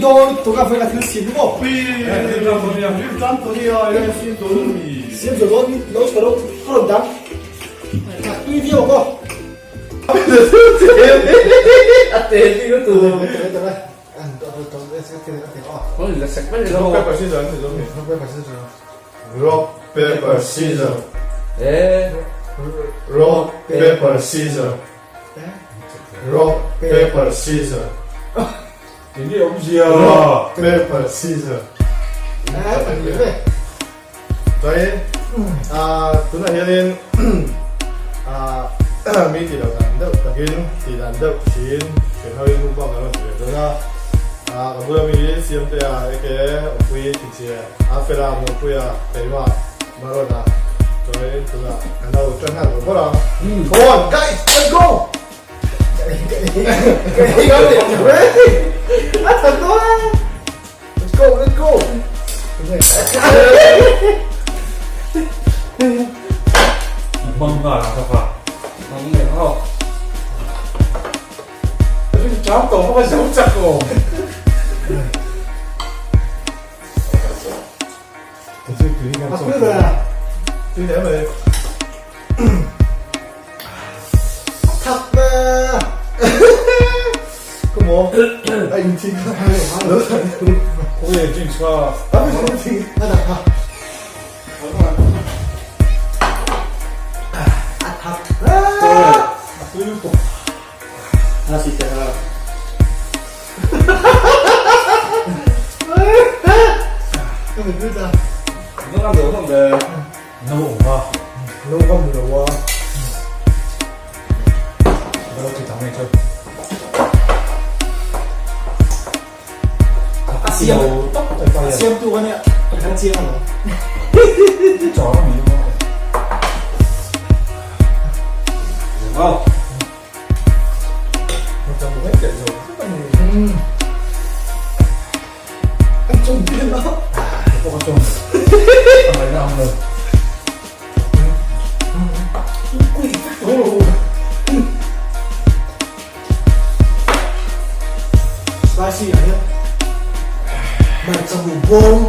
dawn lutuk a vawi ka thil siam hi maw. Siam zo dawn lo ka rawn ka rawn dang. Tui viau ang aw. A te bik lutuk. Rock paper scissor Rock paper scissor Rock paper scissor Rock paper scissor Chuan tunah hianin mi tih loh dan deuh takin tih dan deuh siin thianhoin mukbang kan rawn ti ve dawn a, ka bula mi hi Siamtea aka Awpui Thinchhia a fela Muanpuia Keima Marawna chuan tunah kan lo tan nghal vawr vawr a, come on guys let's go! Let's go, let's go. Mang nga la ka. Mang le ho. Cham to ka zo chak ko. Tui hle mai. Thak na. Ka maw. A in thing. Lo thak. Oi jing cha. A in thing. A thak ha. A thak. A tui lutuk. A si te ha. No awm a. No ka hmu lo a. Ka lo ti tam mai chu. A siam a siam tu ka nia ka chiang alo. Chaw mi mo. Wow. Spicy ah hian hmarcha bu bawm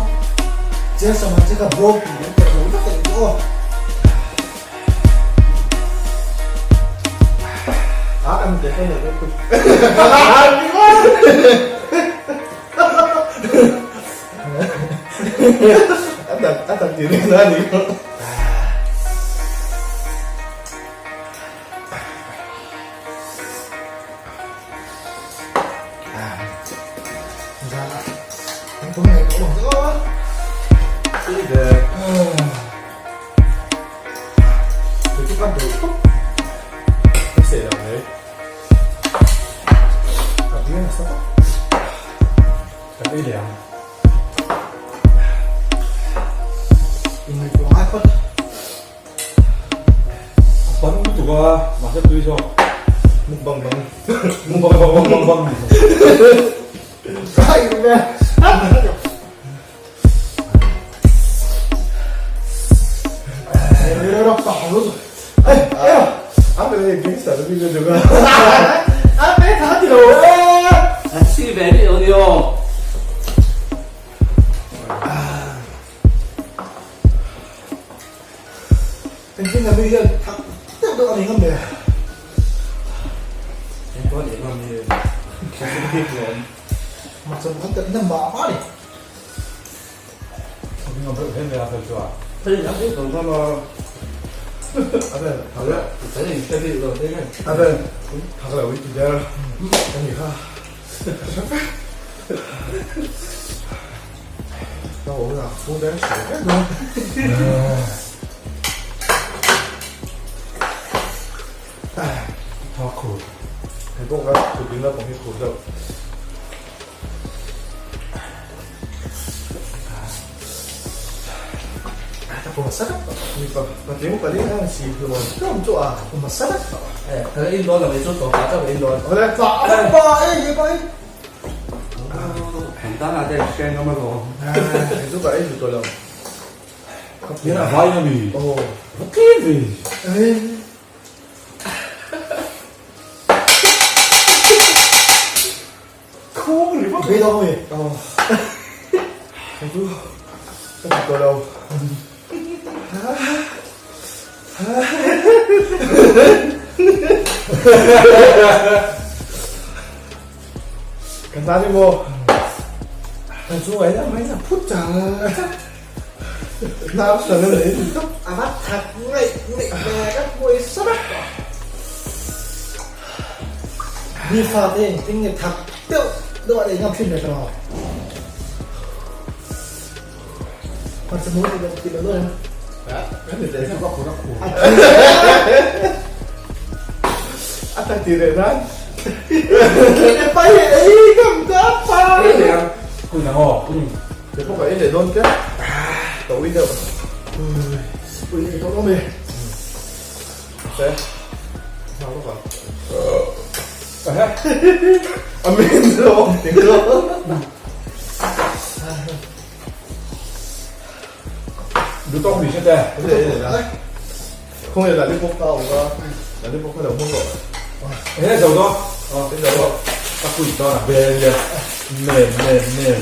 chiang hmarcha kha bawm tih kan telh lo vek a nih chu aw. Be dawng mi. Kei chu ka ti tawh lo. Kan tan emaw? Kan chu ai mai na phut cha. Nam sa na nei ni tak. A va that ngaih ngaih ve ka hmuai sarak a. Mi fa te engtin nge that deuh deuh a nei ngam thin ve ta lo. Hmarcha mu ti lo ti lo em. Kan ni hle ka khur a khur. A tak ti reh nan. Ke pai ei kam ta pa. Kui nang aw. Ke pawh ka ei leh dawn tlem. Ka ui deuh. Ui ei tawh lo mi. Te. Hma lawk ah. A min lo. Du tawk ni se te. Không hề là đi bốc tao ra. Là đi bốc cái đầu mông rồi. Ê dầu đó. Ờ, cái dầu rồi. Ta quỷ to là về kìa. Mềm mềm mềm.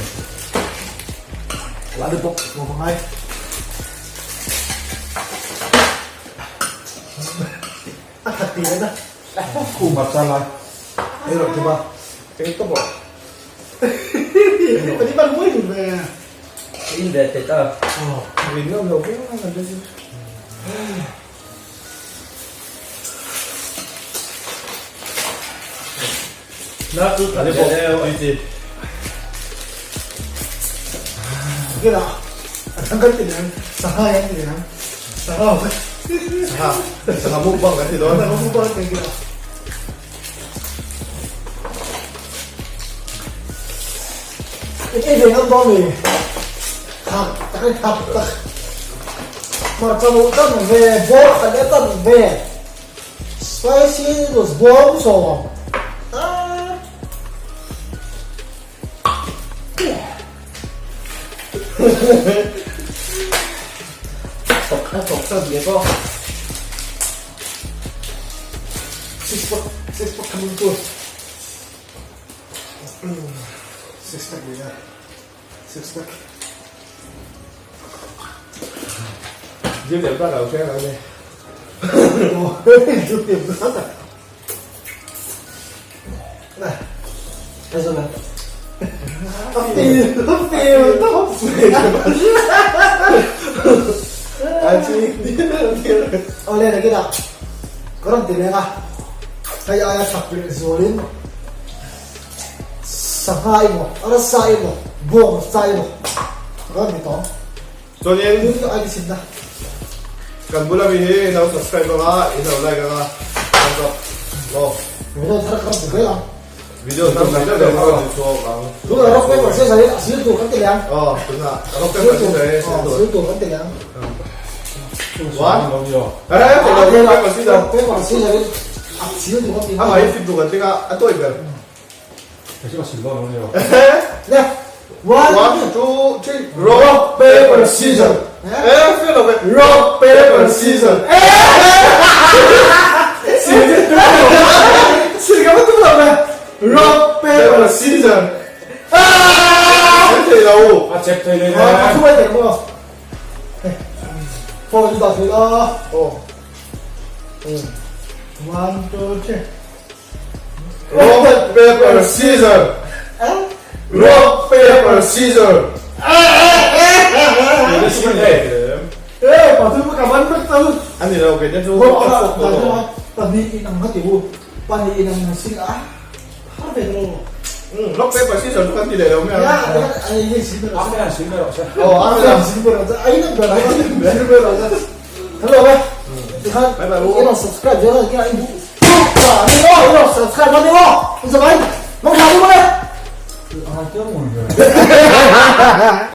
Lá đi bốc một vòng hai. A thật tí đấy ta. Khu mặt ra lại. Ei rồi thứ ba. Cái tốc độ. Cái đi bắt mũi thì về. In ve te ta. Mình nó nhiều cái nó làm cái gì. Na chu Là đi bốc. Đi gì? Cái đó. Thằng cái gì đấy? Sao hai em gì đấy? Sao không? Ha. Sao múc bằng cái gì đó. Sao không có cái gì đó? Cái gì không có gì? Thằng cái thằng thằng. Mà cho nó tâm về bố phải để tâm về. Spicy noodles bố sò. À. Tộc tộc sao gì có? Six pack, six pack coming to. Six pack gì Six pack. Giết điểm ta đầu xe lại đi. Rút tiền rất à. Này, đây rồi này. Tiền, tiền, tao À chị đi đi. Ờ lên này cái nào. Có đồng tiền này à? Hay ai sập bị rồi đến. Sập hai một, ở sai một, buông sai một. Có đồng tiền Cho nên Nhưng ai đi xin ta? cần bula mi hi no subscribe nga, in lo like nga. Thumbs up. Lo. Video thar kan tu cái Video thar mai deuh deuh kha chu chhuak ang. Đúng là rock paper scissors ấy, xíu tù kan ti liang. Ờ, đúng là rock paper scissors Ờ, xíu tù kan ti liang. What? Ê, rock paper scissors. Paper scissors ấy, xíu tù kan ti. À mà phim tù kan tinga a toi ber. Nè. One, 1 2 3 rock paper scissors. Ê, phim là rock paper scissors. Ê! Xin cảm ơn tụi mình. Rock paper paper scissors. À! Thế đâu? A chép thầy lên Ờ, không ai để mua. Phô chúng ta thử đó. Ồ. One, two, three. Rock paper scissors. Rock paper scissors. Ê, bảo thư cảm ơn bất tư. Anh thì đâu cái nhất chú. Không, không, tao đi in ang hati u. Pani in ang sing á. Hát về rồi. Rock paper scissors kan ti le lo me. Ya, ai ai xin rồi. Ồ, Anh làm xin rồi, ai nó bảo xin rồi. Hello bé. Bye bye. Cái nào subscribe cho cái anh vũ. Đi vô, subscribe nó đi vô. Không sao vậy? Mong chào đi vô đây. À,